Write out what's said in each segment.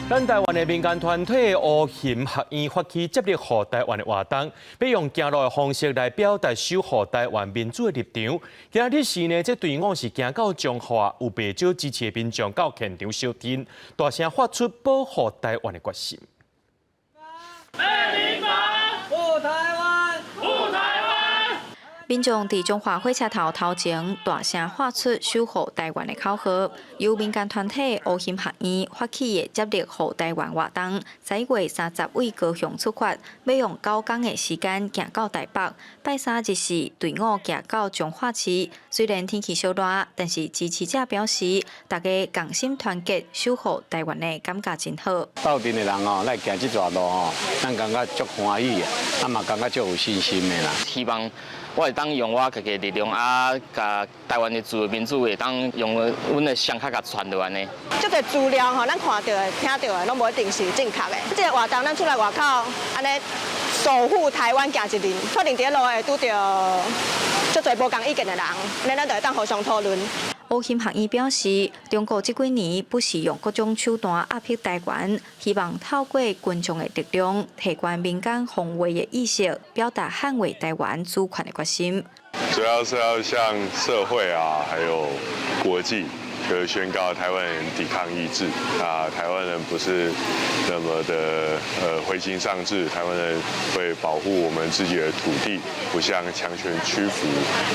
咱台灣的民間團體烏熊學院發起接力護台灣的活動，欲用行路的方式來表達守護台灣民主的立場。今仔日時呢，這隊伍是行到彰化，有袂少支持的民眾到現場相挺，大聲發出保護台灣的決心。護台灣，護台灣。民眾佇彰化火車頭頭前大聲喊出守護台灣的口號，由民間團體烏熊學院發起的接力護台灣活動，11月30對高雄出發，欲用9工的時間行到台北。拜三日時，隊伍行到彰化市。雖然天氣燒熱，但是支持者表示，大家仝心團結，守護台灣的感覺真好。鬥陣的人哦，來行這段路吼，咱感覺足歡喜啊，啊嘛感覺足有信心的啦。希望我會當用我家己的力量啊，共台灣的自由民主會當用阮的雙跤共傳落按呢。足濟資料吼，咱看著的、聽著的，攏無一定是正確的。這个活動，咱出來外口，按呢守護台灣行一輪，可能佇咧路會拄著足濟無仝意見的人，按呢咱就會當互相討論。烏熊學院表示，中國這幾年不時用各種手段壓迫台灣，希望透過群眾的力量，提懸民間防衛的意識，表達捍衛台灣主權的決心。主要是要向社會啊，還有國際，就是宣告台灣人抵抗意志啊，台灣人不是那麼的灰心喪志，台灣人會保護我們自己的土地，不向強權屈服。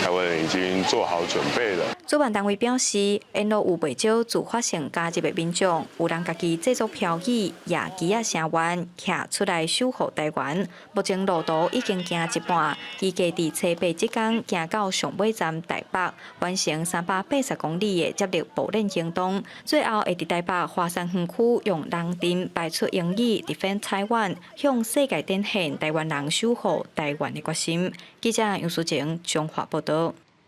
台灣人已經做好準備了。主辦單位表示，沿路有袂少自發性加入的民眾，有人家己製作標語、舉旗仔聲援，徛出來守護台灣。目前路途已經行一半，預計佇初八這工行到上尾站台北，完成380公里的接力步練行動。最後會佇台北華山園區用龍陣擺出英語 Defend Taiwan，向世界展現台灣人守護台灣的決心。記者楊淑靜彰化報導。